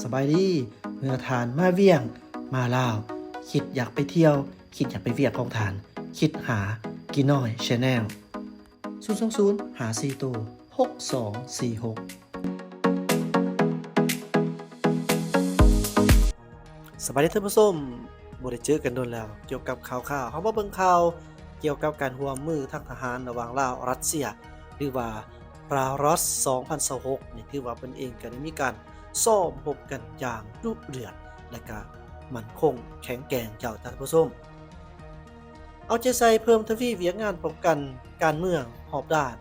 ສະບາຍດີ ເມື່ອທ່ານມາວຽງ ມາລາວ ຄິດຢາກໄປທ່ຽວ ຄິດຢາກໄປວຽກຂອງທ່ານ ຄິດຫາກີນ້ອຍ Channel ສູນສອງສູນ ຫ້າສີ່ໂຕ ຫົກສອງສີ່ຫົກ. ສະບາຍດີທ່ານຜູ້ຊົມ, ບໍ່ໄດ້ເຈີກັນດົນແລ້ວ. ກ່ຽວກັບຂ່າວຄາວ, ເຮົາມາເບິ່ງຂ່າວກ່ຽວກັບການຮ່ວມມືທາງທະຫານລະຫວ່າງລາວ-ຣັດເຊຍ ຫຼືວ່າ ລາວຣັສ ສອງພັນຊາວຫົກ ນີ້ ຖືວ່າເພິ່ນເອງກໍໄດ້ມີການຊ້ອມຮົບກັນຢ່າງດຸເດືອດ ແລະກະໝັ້ນຄົງແຂງແກ່ງເຈົ້າ, ທ່ານຜູ້ຊົມ. ເອົາໃຈໃສ່ເພີ່ມທະວີວຽກງານປ້ອງກັນການເມືອງຮອບດ້ານ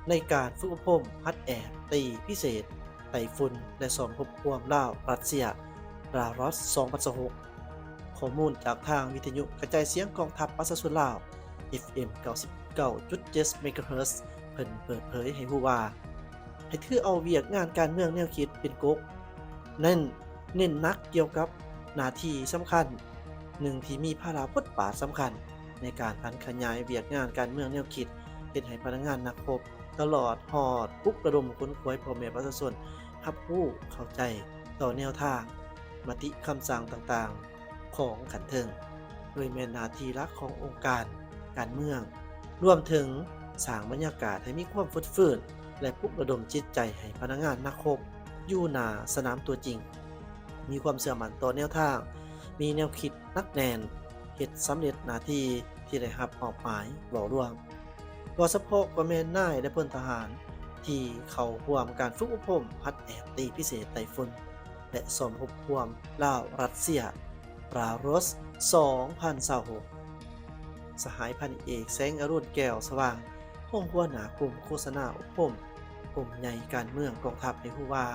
ໃນການຝຶກອົບຮົມຫັດແອບຕີພິເສດ ໄຕ້ຝຸ່ນ ແລະ ຊ້ອມຮົບຮ່ວມລາວ-ຣັດເຊຍ ລາວຣັສ ສອງພັນຊາວຫົກ. ຂໍ້ມູນຈາກທາງວິທະຍຸກະຈາຍສຽງກອງທັບປະຊາຊົນລາວ ເອັຟເອັມ ເກົ້າສິບເກົ້າຈຸດເຈັດ ເມກາເຮີດ ເພິ່ນເປີດເຜີຍໃຫ້ຮູ້ວ່າ ໃຫ້ຖືເອົາວຽກງານການເມືອງແນວຄິດເປັນກົກ ນັ້ນ ເນັ້ນໜັກກ່ຽວກັບໜ້າທີ່ສຳຄັນໜຶ່ງທີ່ມີພາລະບົດບາດສຳຄັນໃນການຜັນຂະຫຍາຍວຽກງານການເມືອງແນວຄິດ, ເຮັດໃຫ້ພະນັກງານນັກຮົບ ຕະຫຼອດຮອດປຸກລະດົມຂົນຂວາຍພໍ່ແມ່ປະຊາຊົນ ຮັບຮູ້ເຂົ້າໃຈຕໍ່ແນວທາງ ມະຕິຄຳສັ່ງຕ່າງໆຂອງຂັ້ນເທິງ, ໂດຍແມ່ນໜ້າທີ່ຫຼັກຂອງອົງການການເມືອງ, ລວມເຖິງສ້າງບັນຍາກາດໃຫ້ມີຄວາມຟົດຟື້ນ ແລະ ປຸກລະດົມຈິດໃຈໃຫ້ພະນັກງານນັກຮົບຢູ່ໜ້າສະໜາມຕົວຈິງ, ມີຄວາມເຊື່ອໝັ້ນຕໍ່ແນວທາງ, ມີແນວຄິດໜັກແໜ້ນ, ເຮັດສຳເລັດໜ້າທີ່ທີ່ໄດ້ຮັບມອບໝາຍ. ເວົ້າລວມ, ເວົ້າສະເພາະກໍແມ່ນນາຍ ແລະ ພົນທະຫານທີ່ເຂົ້າຮ່ວມການຝຶກອົບຮົມຫັດແອບຕີພິເສດໄຕ້ຝຸ່ນ ແລະ ຊ້ອມຮົບຮ່ວມລາວ-ຣັດເຊຍ ລາວຣັສ ສອງພັນຊາວຫົກ. ສະຫາຍພັນເອກ ແສງອະລຸນ ແກ້ວສະຫວ່າງ, ຮອງຫົວໜ້າກົມໂຄສະນາອົບຮົມ ກົມໃຫຍ່ການເມືອງກອງທັບ ໃຫ້ຮູ້ວ່າ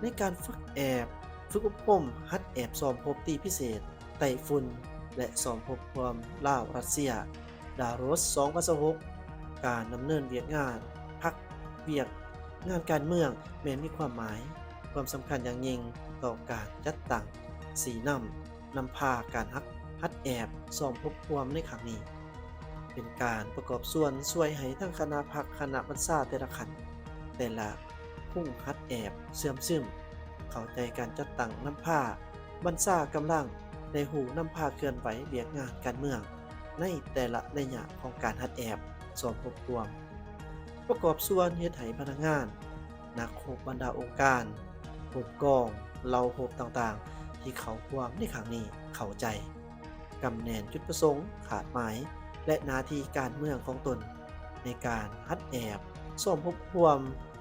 ໃນການຝຶກແອບ, ຝຶກອົບຮົມຫັດແອບຊ້ອມຮົບຕີພິເສດໄຕ້ຝຸ່ນ ແລະ ຊ້ອມຮົບຮ່ວມລາວ-ຣັດເຊຍ ລາວຣັສ ສອງພັນຊາວຫົກ ການດຳເນີນວຽກງານພັກວຽກງານການເມືອງ ແມ່ນມີຄວາມໝາຍ, ຄວາມສຳຄັນຢ່າງຍິ່ງຕໍ່ການຈັດຕັ້ງ, ຊີ້ນຳ, ນຳພາການຮັກ, ຫັດແອບຊ້ອມຮົບຮ່ວມໃນຄັ້ງນີ້ ເປັນການປະກອບສ່ວນຊ່ວຍໃຫ້ທັງຄະນະພັກ, ຄະນະບັນຊາແຕ່ລະຂັ້ນ, ແຕ່ລະ ຜູ້ຫັດແອບເຊື່ອມຊຶມເຂົ້າໃຈການຈັດຕັ້ງນຳພາບັນຊາກຳລັງ ແລະ ຮູ້ນຳພາເຄື່ອນໄຫວວຽກງານການເມືອງໃນແຕ່ລະໄລຍະຂອງການຫັດແອບຊ້ອມຮົບຮ່ວມ. ປະກອບສ່ວນເຮັດໃຫ້ພະນັກງານ, ນັກຮົບບັນດາອົງການ, ກົມກອງ, ເຫຼົ່າຮົບຕ່າງໆ ທີ່ເຂົ້າຮ່ວມໃນຄັ້ງນີ້ເຂົ້າໃຈ, ກຳແໜ້ນຈຸດປະສົງ, ຄາດໝາຍ ແລະ ໜ້າທີ່ການເມືອງຂອງຕົນ ໃນການຫັດແອບຊ້ອມຮົບຮ່ວມ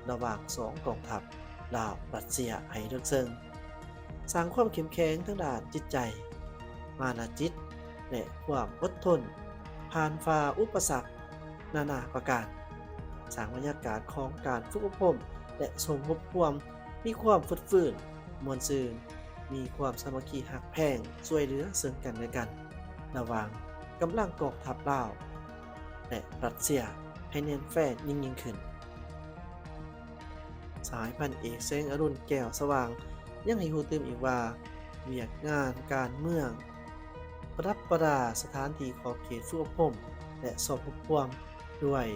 ລະຫວ່າງສອງກອງທັບ ລາວ-ຣັດເຊຍ ໃຫ້ເລິກເຊິ່ງ, ສ້າງຄວາມເຂັ້ມແຂງທາງດ້ານຈິດໃຈ, ມານະຈິດ ແລະ ຄວາມອົດທົນ, ຜ່ານຝ່າອຸປະສັກນານາປະການ, ສ້າງບັນຍາກາດຂອງການຝຶກອົບຮົມ ແລະ ຊົມຮົບຮ່ວມ ມີຄວາມຟົດຟື້ນ, ມ່ວນຊື່ນ, ມີຄວາມສາມັກຄີຮັກແພງ, ຊ່ວຍເຫຼືອເຊິ່ງກັນແລະກັນ ລະຫວ່າງກຳລັງກອງທັບລາວ ແລະ ຣັດເຊຍ ໃຫ້ແໜ້ນແຟ້ນຍິ່ງໆຂຶ້ນ. ສະຫາຍພັນເອກ ແສງອະລຸນ ແກ້ວສະຫວ່າງ ຍັງໃຫ້ຮູ້ຕື່ມອີກວ່າ ວຽກງານການເມືອງ ປະດັບປະດາສະຖານທີ່ຂອບເຂດຝຶກອົບຮົມ ແລະ ຊ້ອມຮົບຮ່ວມ ດ້ວຍ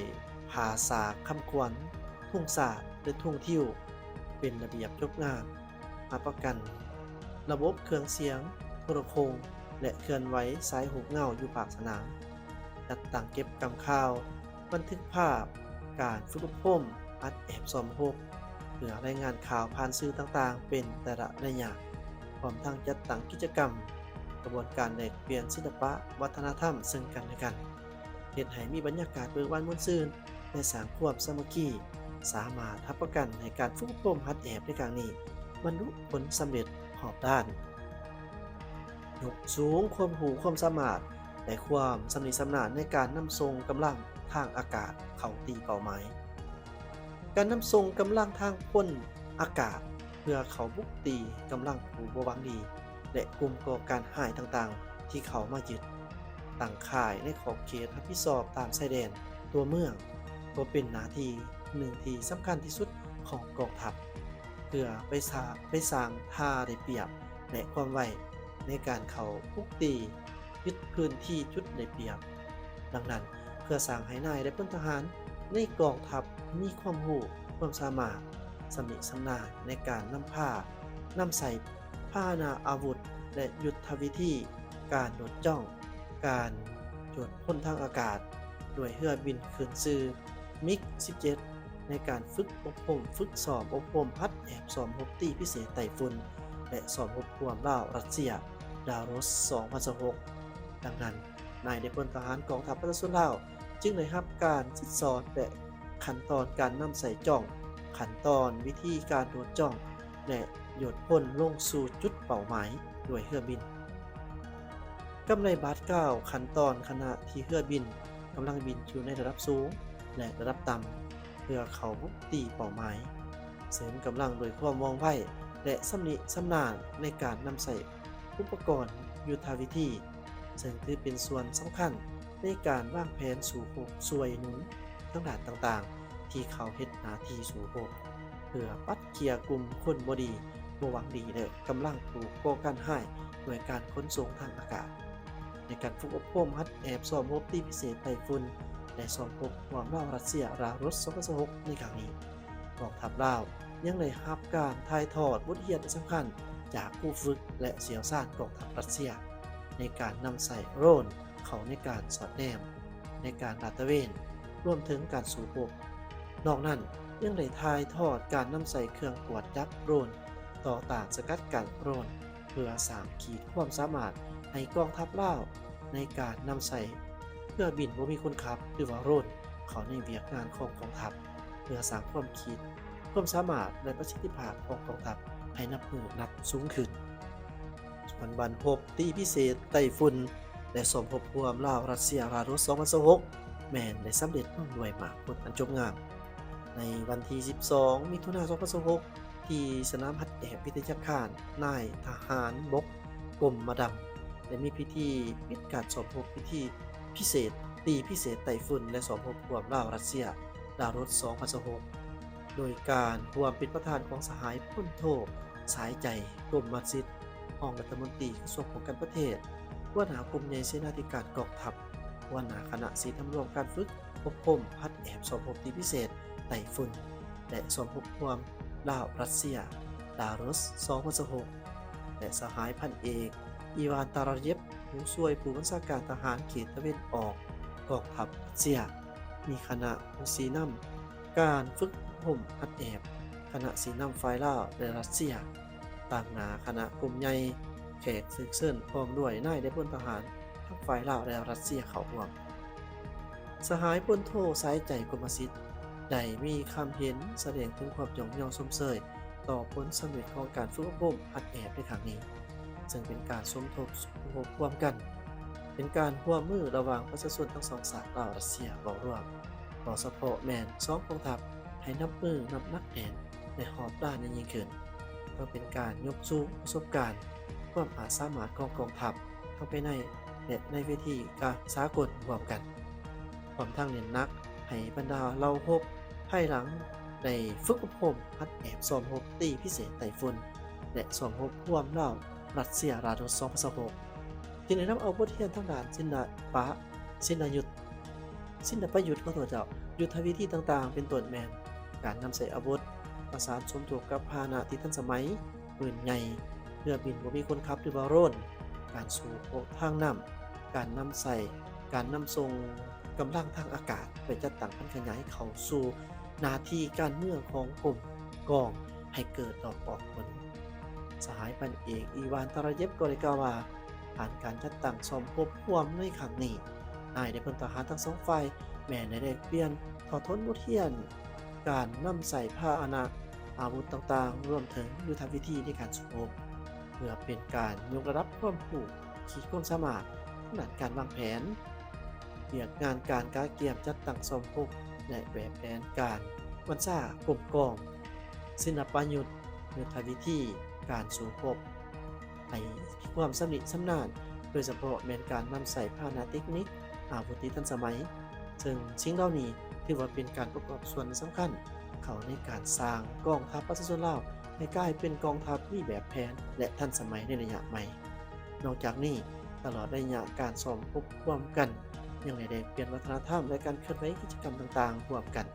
ຜ້າສາກຄຳຂວັນ, ທຸງຊາດ ແລະ ທຸງທິວ ເປັນລະບຽບຈົບງາມ, ຮັບປະກັນລະບົບເຄື່ອງສຽງ, ໂທລະໂຄ່ງ ແລະ ເຄື່ອນໄຫວສາຍຮູບເງົາຢູ່ພາກສະໜາມ, ຈັດຕັ້ງເກັບກຳຂ່າວ, ບັນທຶກພາບການຝຶກອົບຮົມ, ອັດແອບຊ້ອມຮົບ ເພື່ອລາຍງານຂ່າວຜ່ານສື່ຕ່າງໆເປັນແຕ່ລະໄລຍະ, ພ້ອມທັງຈັດຕັ້ງກິດຈະກຳ, ຂະບວນການແລກປ່ຽນສິລະປະວັດທະນະທຳເຊິ່ງກັນແລະກັນ. ເຮັດໃຫ້ມີບັນຍາກາດເບີກບານມ່ວນຊື່ນ ແລະ ສ້າງຄວາມສາມັກຄີ, ສາມາດຮັບປະກັນໃຫ້ການຝຶກອົບຮົມຫັດແອບໃນຄັ້ງນີ້ບັນລຸຜົນສຳເລັດຮອບດ້ານ, ຍົກສູງຄວາມຮູ້ຄວາມສາມາດ ແລະ ຄວາມຊຳນິຊຳນານໃນການນຳສົ່ງກຳລັງທາງອາກາດເຂົ້າຕີເປົ້າໝາຍ. ການນຳສົ່ງກຳລັງທາງພົນອາກາດເພື່ອເຂົ້າບຸກຕີກຳລັງຜູ້ບໍ່ຫວັງດີ ແລະ ກຸ່ມກໍ່ການຮ້າຍຕ່າງໆ ທີ່ເຂົ້າມາຍຶດຕັ້ງຄ້າຍໃນຂອບເຂດຮັບຜິດຊອບຕາມຊາຍແດນຕົວເມືອງ ກໍເປັນໜ້າທີ່ໜຶ່ງທີ່ສຳຄັນທີ່ສຸດຂອງກອງທັບ ເພື່ອໄປສ້າງ, ໄປສ້າງທ່າໄດ້ປຽບ ແລະ ຄວາມໄວໃນການເຂົ້າບຸກຕີ ຍຶດພື້ນທີ່ຈຸດໄດ້ປຽບ. ດັ່ງນັ້ນ, ເພື່ອສ້າງໃຫ້ນາຍ ແລະ ພົນທະຫານໃນກອງທັບມີຄວາມຮູ້, ຄວາມສາມາດ, ຊຳນິຊຳນານໃນການນຳພາ ນຳໃຊ້ພາຫະນະອາວຸດ ແລະ ຍຸດທະວິທີການໂດດຈ້ອງ, ການໂຈດພົ້ນທາງອາກາດ ດ້ວຍເຮືອບິນຂຶ້ນຊື່ ມິກສິບເຈັດ ໃນການຝຶກອົບຮົມ, ຝຶກຊ້ອມອົບຮົມ, ຫັດແອບຊ້ອມຮົບຕີພິເສດໄຕ້ຝຸ່ນ ແລະ ຊ້ອມຮົບຮ່ວມລາວ-ຣັດເຊຍ ດາວໂຣສ ສອງພັນຊາວຫົກ. ດັ່ງນັ້ນ, ນາຍນາຍພົນທະຫານກອງທັບປະຊາຊົນລາວ ຈຶ່ງໄດ້ຮັບການສິດສອນ ແລະ ຂັ້ນຕອນການນຳໃຊ້ຈ້ອງ, ຂັ້ນຕອນວິທີການໂດດຈ້ອງ ແລະ ໂຍນພົ້ນລົງສູ່ຈຸດເປົ້າໝາຍດ້ວຍເຮືອບິນ. ກຳໄລບາດກ້າວຂັ້ນຕອນຂະນະທີ່ເຮືອບິນກຳລັງບິນຢູ່ໃນລະດັບສູງ ແລະ ລະດັບຕ່ຳ ເພື່ອເຂົ້າບຸກຕີເປົ້າໝາຍ, ເສີມກຳລັງດ້ວຍຄວາມວ່ອງໄວ ແລະ ຊຳນິຊຳນານໃນການນຳໃຊ້ອຸປະກອນຍຸດທະວິທີ, ເຊິ່ງຖືເປັນສ່ວນສຳຄັນໃນການວາງແຜນສູ້ຮົບຊ່ວຍໜູນທາງດ້ານຕ່າງໆ ທີ່ເຂົ້າເຮັດໜ້າທີ່ສູ້ຮົບ ເພື່ອປັດເຄຍກຸ່ມຄົນບໍ່ດີບໍ່ຫວັງດີ ແລະ ກຳລັງຜູ້ກໍ່ການຮ້າຍດ້ວຍການຂົນສົ່ງທາງອາກາດ. ໃນການຝຶກອົບຮົມຫັດແອບຊ້ອມຮົບຕີພິເສດໄຕ້ຝຸ່ນ ແລະ ຊ້ອມຮົບຮ່ວມລາວ-ຣັດເຊຍ ດາວໂຣສ ສອງພັນຊາວຫົກ ໃນຄັ້ງນີ້, ກອງທັບລາວຍັງໄດ້ຮັບການຖ່າຍທອດບົດຮຽນທີ່ສຳຄັນຈາກຄູຝຶກ ແລະ ຊ່ຽວຊານກອງທັບຣັດເຊຍ ໃນການນຳໃຊ້ໂດຣນເຂົ້າໃນການສອດແນມ, ໃນການລາດຕະເວນ, ລວມເຖິງການສູ້ຮົບ. ນອກນັ້ນ, ຍັງໄດ້ຖ່າຍທອດການນຳໃຊ້ເຄື່ອງກວດຈັບໂດຣນຕໍ່ຕ້ານສະກັດກັ້ນໂດຣນ ເພື່ອສ້າງຂີດຄວາມສາມາດໃຫ້ກອງທັບລາວ ໃນການນຳໃຊ້ເຮືອບິນບໍ່ມີຄົນຂັບ ຫຼືວ່າໂດຣນ ເຂົ້າໃນວຽກງານຂອງກອງທັບ, ເພື່ອສ້າງຄວາມຂີດຄວາມສາມາດ ແລະ ປະສິດທິພາບຂອງກອງທັບໃຫ້ນັບມື້ນັບສູງຂຶ້ນ. ສ່ວນບັ້ນຮົບຕີພິເສດໄຕ້ຝຸ່ນ ແລະ ສົມທົບຮ່ວມລາວ-ຣັດເຊຍ ລາໂຣສ ສອງພັນຊາວຫົກ ແມ່ນໄດ້ສຳເລັດລົງດ້ວຍໝາກຜົນອັນຈົບງາມ. ໃນວັນທີສິບສອງ ມິຖຸນາ ສອງພັນຊາວຫົກ ທີ່ສະໜາມຫັດແອບວິທະຍາຄານນາຍທະຫານບົກ ກົມມະດຳ ໄດ້ມີພິທີປິດການຊ້ອມຮົບພິທີພິເສດ ຕີພິເສດໄຕ້ຝຸ່ນ ແລະ ຊ້ອມຮົບຮ່ວມລາວ-ຣັດເຊຍ ດາວໂຣສ ສອງພັນຊາວຫົກ ໂດຍການຮ່ວມເປັນປະທານຂອງສະຫາຍພົນໂທ ສາຍໃຈ ກົມມະສິດ ຮອງລັດຖະມົນຕີກະຊວງປ້ອງກັນປະເທດ, ຫົວໜ້າກົມໃຫຍ່ເສນາທິການກອງທັບ, ຫົວໜ້າຄະນະຊີ້ນຳລວມການຝຶກອົບຮົມຫັດແອບຊ້ອມຮົບຕີພິເສດໄຕ້ຝຸ່ນ ແລະ ຊ້ອມຮົບຮ່ວມລາວ-ຣັດເຊຍ ດາໂຣສ ສອງພັນຊາວຫົກ ແລະ ສະຫາຍພັນເອກ ອີວານ ຕາຣາເຢບ ຜູ້ຊ່ວຍຜູ້ບັນຊາການທະຫານເຂດຕາເວັນອອກກອງທັບຣັດເຊຍ, ມີຄະນະຜູ້ຊີ້ນຳການຝຶກອົບຮົມຫັດແອບ, ຄະນະຊີ້ນຳຝ່າຍລາວ ແລະ ຣັດເຊຍ, ຕາງໜ້າຄະນະກົມໃຫຍ່, ແຂກຖືກເຊີນພ້ອມດ້ວຍນາຍນາຍພົນທະຫານທັງຝ່າຍລາວ ແລະ ຣັດເຊຍເຂົ້າຮ່ວມ. ສະຫາຍພົນໂທ ສາຍໃຈ ກົມມະສິດ ໄດ້ມີຄຳເຫັນສະແດງເຖິງຄວາມຍ້ອງຍໍຊົມເຊີຍຕໍ່ຜົນສຳເລັດຂອງການຝຶກອົບຮົມຫັດແອບໃນຄັ້ງນີ້, ເຊິ່ງເປັນການສົມທົບຮ່ວມກັນ, ເປັນການຮ່ວມມືລະຫວ່າງປະຊາຊົນທັງສອງຊາດ ລາວ-ຣັດເຊຍ ເວົ້າລວມ, ເວົ້າສະເພາະແມ່ນສອງກອງທັບ ໃຫ້ນັບມືນັບໜັກແໜ້ນ ແລະ ຮອບດ້ານໃຫຍ່ຍິ່ງຂຶ້ນ, ເພື່ອເປັນການຍົກສູງປະສົບການ, ຄວາມອາດສາມາດຂອງກອງທັບ ທັງພາຍໃນ ແລະ ໃນເວທີການສາກົນຮ່ວມກັນ, ພ້ອມທັງເນັ້ນໜັກໃຫ້ບັນດາເຫຼົ່າຮົບພາຍຫຼັງໄດ້ຝຶກອົບຮົມຫັດແອບຊ້ອມຮົບຕີພິເສດໄຕ້ຝຸ່ນ ແລະ ຊ້ອມຮົບຮ່ວມລາວ ຣັດເຊຍ ລາໂຣສ ສອງພັນຊາວຫົກ ຈຶ່ງໄດ້ນຳເອົາບົດຮຽນທາງດ້ານສິລະປະ ສິລະຍຸດ ສິລະປະຍຸດ ຂໍໂທດເຈົ້າ ຍຸດທະວິທີຕ່າງໆ ເປັນຕົ້ນແມ່ນ ການນຳໃຊ້ອາວຸດ, ປະສານສົມທົບກັບພາຫະນະທີ່ທັນສະໄໝ, ປືນໃຫຍ່, ເຮືອບິນບໍ່ມີຄົນຂັບ ຫຼືວ່າໂດຣນ, ການສູ້ຮົບທາງນ້ຳ, ການນຳໃຊ້, ການນຳສົ່ງກຳລັງທາງອາກາດ ໄປຈັດຕັ້ງຜັນຂະຫຍາຍເຂົ້າສູ່ໜ້າທີ່ການເມືອງຂອງກົມກອງໃຫ້ເກີດດອກອອກຜົນ. ສະຫາຍພັນເອກ ອີວານ ຕາຣາເຢບ ກໍໄດ້ກ່າວວ່າ ຜ່ານການຈັດຕັ້ງຊ້ອມຮົບຮ່ວມໃນຄັ້ງນີ້, ນາຍນາຍພົນທະຫານທັງສອງຝ່າຍແມ່ນໄດ້ແລກປ່ຽນຖອດຖົນບົດຮຽນການນຳໃຊ້ພາຫະນະອາວຸດຕ່າງໆ, ລວມເຖິງຍຸດທະວິທີໃນການສູ້ຮົບ, ເພື່ອເປັນການຍົກລະດັບຄວາມຮູ້, ຂີດຄວາມສາມາດທາງດ້ານການວາງແຜນ, ວຽກງານການກະກຽມຈັດຕັ້ງຊ້ອມຮົບ ແລະ ແບບແຜນການບັນຊາກົມກອງ, ສິລະປະຍຸດ, ຍຸດທະວິທີການສູ້ຮົບ ໃຫ້ມີຄວາມຊຳນິຊຳນານ, ໂດຍສະເພາະແມ່ນການນຳໃຊ້ພາຫະນະເຕັກນິກ, ອາວຸດທີ່ທັນສະໄໝ, ເຊິ່ງສິ່ງເຫຼົ່ານີ້ຖືວ່າເປັນການປະກອບສ່ວນສຳຄັນເຂົ້າໃນການສ້າງກອງທັບປະຊາຊົນລາວໃຫ້ກາຍເປັນກອງທັບມີແບບແຜນ ແລະ ທັນສະໄໝໃນໄລຍະໃໝ່. ນອກຈາກນີ້, ຕະຫຼອດໄລຍະການຊ້ອມຮົບຮ່ວມກັນ ຍັງໄດ້ແລກປ່ຽນວັດທະນະທຳ ແລະ ການເຄື່ອນໄຫວກິດຈະກຳຕ່າງໆຮ່ວມກັນ,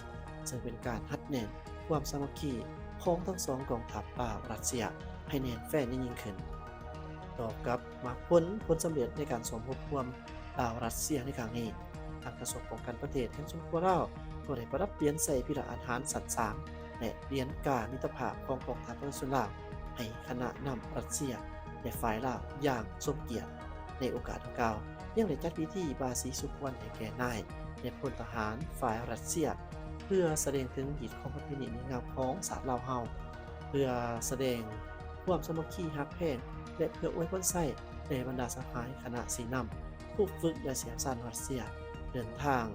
ເຊິ່ງເປັນການຮັດແໜ້ນຄວາມສາມັກຄີຂອງທັງສອງກອງທັບ ລາວ-ຣັດເຊຍ, ໃຫ້ແໜ້ນແຟ້ນຍິ່ງຂຶ້ນ. ຕໍ່ກັບໝາກຜົນ, ຜົນສຳເລັດໃນການສວມຮົບຮ່ວມລາວ-ຣັດເຊຍໃນຄັ້ງນີ້, ທາງກະຊວງປ້ອງກັນປະເທດແຫ່ງສປປ ລາວ ກໍໄດ້ປະດັບປ່ຽນໃສ່ພິລະອາຫານຊັ້ນສາມ ແລະ ຫຼຽນກາມິດຕະພາບຂອງກອງທັບປະຊາຊົນລາວ ໃຫ້ຄະນະນຳຣັດເຊຍ ແລະ ຝ່າຍລາວຢ່າງສົມກຽດ. ໃນໂອກາດດັ່ງກ່າວ ຍັງໄດ້ຈັດພິທີບາສີສູ່ຂວັນໃຫ້ແກ່ນາຍ ແລະ ພົນທະຫານຝ່າຍຣັດເຊຍ ເພື່ອສະແດງເຖິງຮີດຄອງປະເພນີອັນດີງາມຂອງຊາດລາວເຮົາ, ເພື່ອສະແດງຄວາມສາມັກຄີຮັກແພງ ແລະ ເພື່ອອວຍພອນໄຊໃຫ້ບັນດາສະຫາຍຄະນະຊີ້ນຳ, ຄູຝຶກ ແລະ ຊ່ຽວຊານຣັດເຊຍ ເດີນທາງ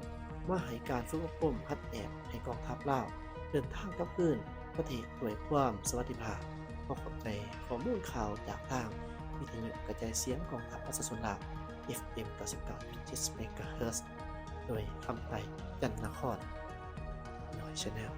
ມາໃຫ້ການຝຶກອົບຮົມຫັດແອບໃຫ້ກອງທັບລາວ ເດີນທາງກັບຄືນປະເທດດ້ວຍຄວາມສະຫວັດດີພາບ. ຂໍຂອບໃຈຂໍ້ມູນຂ່າວຈາກທາງວິທະຍຸກະຈາຍສຽງກອງທັບປະຊາຊົນລາວ ເອັຟເອັມ ເກົ້າສິບເກົ້າຈຸດເຈັດ ເມກາເຮີດ ໂດຍຄຳໄຕ ຈັນນະຄອນ ນ້ອຍ Channel.